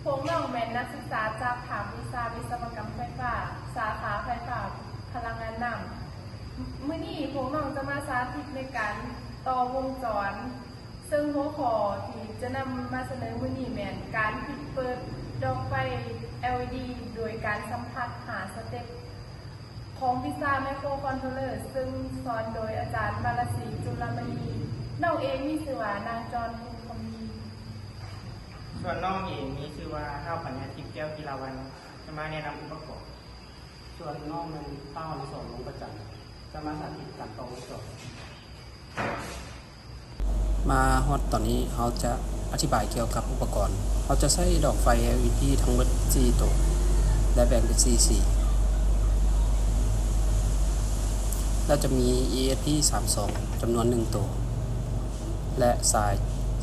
ພວກນ້ອງແມ່ນນັກສຶກສາຈາກພາກວິຊາວິສະວະກຳໄຟຟ້າ ສາຂາໄຟຟ້າພະລັງງານນ້ຳ. ມື້ນີ້ພວກນ້ອງຈະມາສາທິດໃນການຕໍ່ວົງຈອນ, ເຊິ່ງຫົວຂໍ້ທີ່ຈະນຳມາສະເໜີມື້ນີ້ແມ່ນການປິດເປີດດອກໄຟ ແອລອີດີ ໂດຍການສຳຜັດຫ້າສະເຕັບ ຂອງວິຊາ Microcontroller ເຊິ່ງສອນໂດຍອາຈານ ມາລະສີ ຈຸລະມະນີ. ນ້ອງເອງມີຊື່ວ່າ ນາງຈອນ ພູຄຳມີ. ສ່ວນນ້ອງເອງມີຊື່ວ່າ ທ້າວ ປັນຍາທິບ ແກ້ວກິລາວັນ ຈະມາແນະນຳອຸປະກອນ. ສ່ວນນ້ອງແມ່ນ ທ້າວ ອະນຸສອນ ວົງປະຈັນ ຈະມາສາທິດການຕໍ່ວົງຈອນ. ມາຮອດຕອນນີ້ ເຮົາຈະອະທິບາຍກ່ຽວກັບອຸປະກອນ. ເຮົາຈະໃຊ້ດອກໄຟ ແອລອີດີ ທັງໝົດສີ່ໂຕ ແລະ ແບ່ງເປັນສີ່ສີ ແລ້ວຈະມີ ອີເອັສພີ ສາມສອງ ຈຳນວນໜຶ່ງໂຕ ແລະ ສາຍ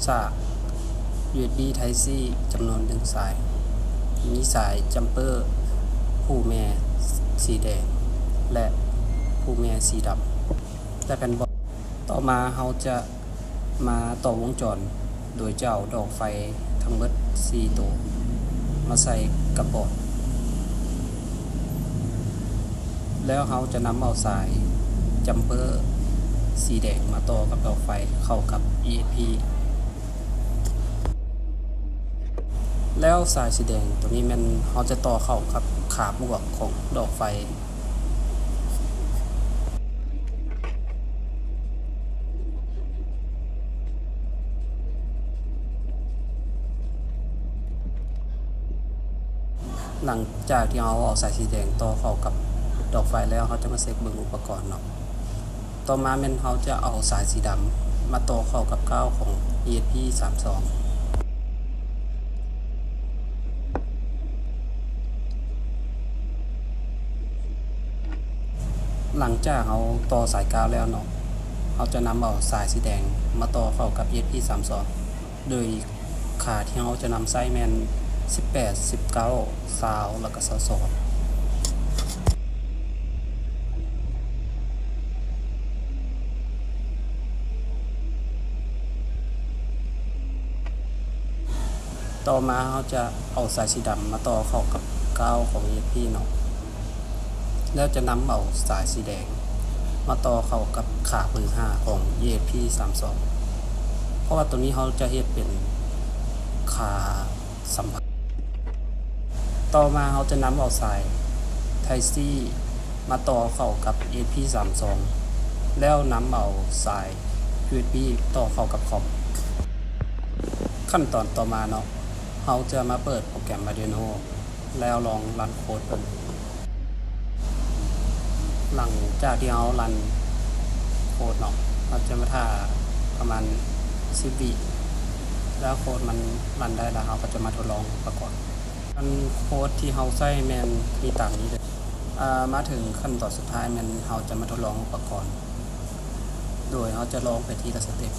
ສາກ ຢູເອັສບີ Type C ຈຳນວນໜຶ່ງສາຍ, ມີສາຍຈຳເປີຜູ້ແມ່ສີແດງ ແລະ ຜູ້ແມ່ສີດຳ ແລະ ແຜ່ນບອດ. ຕໍ່ມາເຮົາຈະມາຕໍ່ວົງຈອນ ໂດຍຈະເອົາດອກໄຟທັງເບິດສີ່ໂຕມາໃສ່ກັບບອດ ແລ້ວເຮົາຈະນຳເອົາສາຍຈຳເປີສີແດງມາຕໍ່ກັບດອກໄຟເຂົ້າກັບ ອີເອັສພີ ແລ້ວສາຍສີແດງໂຕນີ້ແມ່ນເຮົາຈະຕໍ່ເຂົ້າກັບຂາບວກຂອງດອກໄຟ. ຫຼັງຈາກທີ່ເຮົາເອົາສາຍສີແດງຕໍ່ເຂົ້າກັບດອກໄຟແລ້ວ, ເຮົາຈະມາເຊັກເບິ່ງອຸປະກອນເນາະ. ຕໍ່ມາແມ່ນເຮົາຈະເອົາສາຍສີດຳມາຕໍ່ເຂົ້າກັບກ້າວຂອງ ອີເອັສພີ ສາມສອງ. ຫຼັງຈາກເຮົາຕໍ່ສາຍກ້າວແລ້ວເນາະ, ເຮົາຈະນຳເອົາສາຍສີແດງມາຕໍ່ເຂົ້າກັບ ອີເອັສພີ ສາມສອງ ໂດຍ ຄ່າທີ່ເຮົາຈະນຳໃຊ້ແມ່ນ ສິບແປດ, ສິບເກົ້າ, ຊາວ ແລ້ວກໍ ຊາວສອງ. ຕໍ່ມາເຮົາຈະເອົາສາຍສີດຳມາຕໍ່ເຂົ້າກັບກ້າວຂອງ ອີເອັສພີ ເນາະ. ແລ້ວຈະນຳເອົາສາຍສີແດງມາຕໍ່ເຂົ້າກັບຂາເບີຫ້າຂອງ ອີເອັສພີ ສາມສອງ ເພາະວ່າໂຕນີ້ເຮົາຈະເຮັດເປັນຂາສຳພັນ. ຕໍ່ມາເຮົາຈະນຳເອົາສາຍ Type C ມາຕໍ່ເຂົ້າກັບ ອີເອັສພີ ສາມສອງ ແລ້ວນຳເອົາສາຍ ຢູເອັສບີ ຕໍ່ເຂົ້າກັບຄອມ. ຂັ້ນຕອນຕໍ່ມາເນາະ, ເຮົາຈະມາເປີດໂປຣແກຣມ Arduino ແລ້ວລອງຣັນໂຄດເບິ່ງ. ຫຼັງຈາກທີ່ເຮົາຣັນໂຄດເນາະ, ເຮົາຈະມາຖ້າປະມານສິບວິ, ແລ້ວໂຄດມັນຣັນໄດ້ແລ້ວ, ເຮົາກໍຈະມາທົດລອງປະກອບ. ອັນໂຄດທີ່ເຮົາໃຊ້ແມ່ນມີຕາມນີ້ເດີ. ອາ, ມາເຖິງຂັ້ນຕອນສຸດທ້າຍແມ່ນເຮົາຈະມາທົດລອງອຸປະກອນ, ໂດຍເຮົາຈະລອງໄປທີລະສະເຕັບ.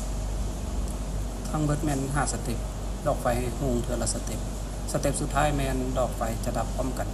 ທັງເບິດແມ່ນຫ້າສະເຕັບ, ດອກໄຟຮຸ່ງເທື່ອລະສະເຕັບ. ສະເຕັບສຸດທ້າຍແມ່ນດອກໄຟຈະດັບພ້ອມກັນ.